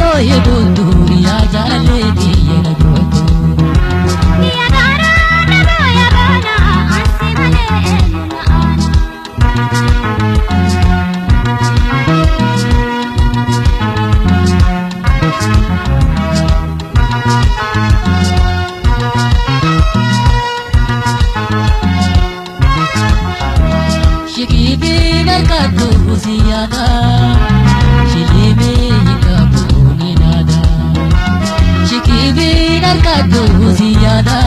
booyee guutuu yaa jaalallee kiyya na gootu. Kiyya garaa na booya baana ansi malee eenyu na aana. Shikiibii harkattu siyaada shilimee hin qabu ni naada. Shikiibii harkattu siyaada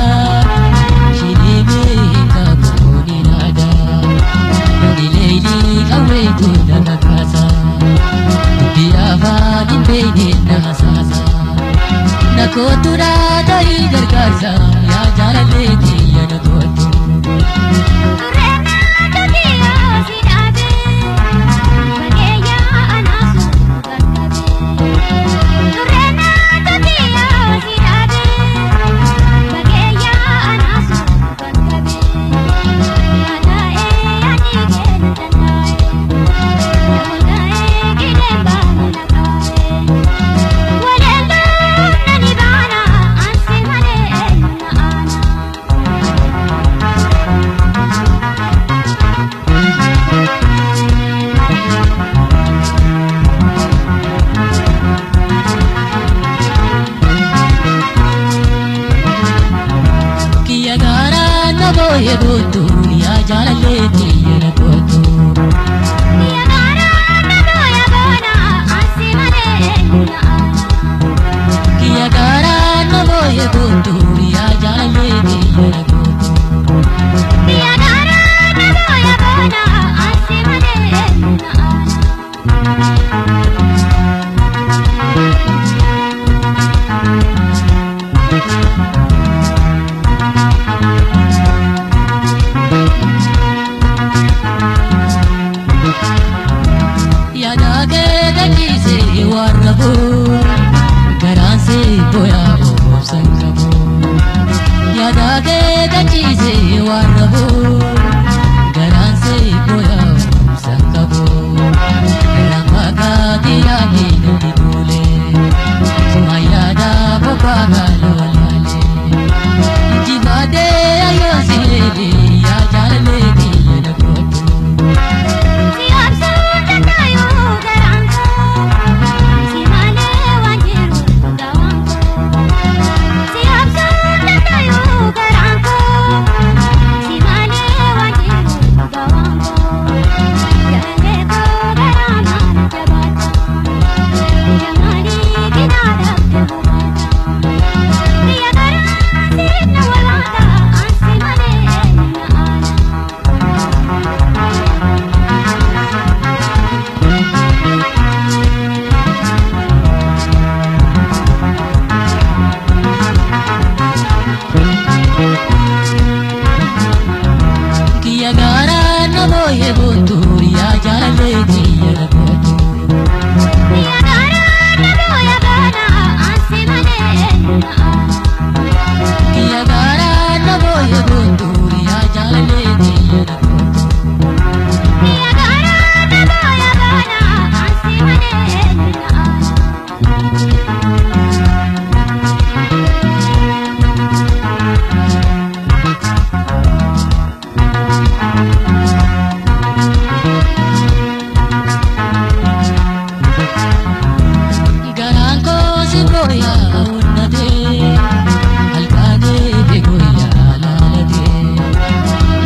shilimee hin qabu ni naada. Leelii qawwee guddaa kakkaasa dubbii afaan hin beekne na hasaasa. Na kootuudhaa ta'ii gargaarsa yaa jaalallee kiyya na kootu. Kiyya garaa na booyee guutuu yaa jaalallee kiyya na kootu. Kiyya garaa na booya baana ansi malee eenyu na aana. Kiyya garaa na booyee guutuu yaa jaalallee kiyya na kootu. Kiyya garaa na booya baana ansi malee eenyu na aana. Yaada kee gachiisee warra boo garaan see booyaa obsan qabu. Yaada kee gachiisee warra boo garaan see booyaa obsan qabu. Rammaa yaadee nuti tole suma yaada bobbaa gaaloo walaalee. Injibaadee ayyoo sileelee yaa jaalallee kiyya na kootu. Si obsuu danda'uu garaan koo si malee waan jiru dawaan koo. Si obsuu danda'uu garaan koo si malee waan jiru dawaan koo. Jaalallee koo garaa maal jabaata ija maalii kinaadhaaf deemu baata. Kiyya garaa sirna walaata ansi malee eenyu na aana. Kiyya garaa na booyee guutuu yaa jaalallee kiyya na kootu. Kiyya garaa na booya baana ansi malee eenyu na aana. Kiyya garaa na booyee guutuu yaa jaalallee kiyya na kootu. Kiyya garaa na booya baana ansi malee eenyu na aana. Garaan koo si booyaa onnatee halkanee fi guyyaa laalatee.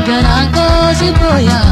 Garaan koo si booyaa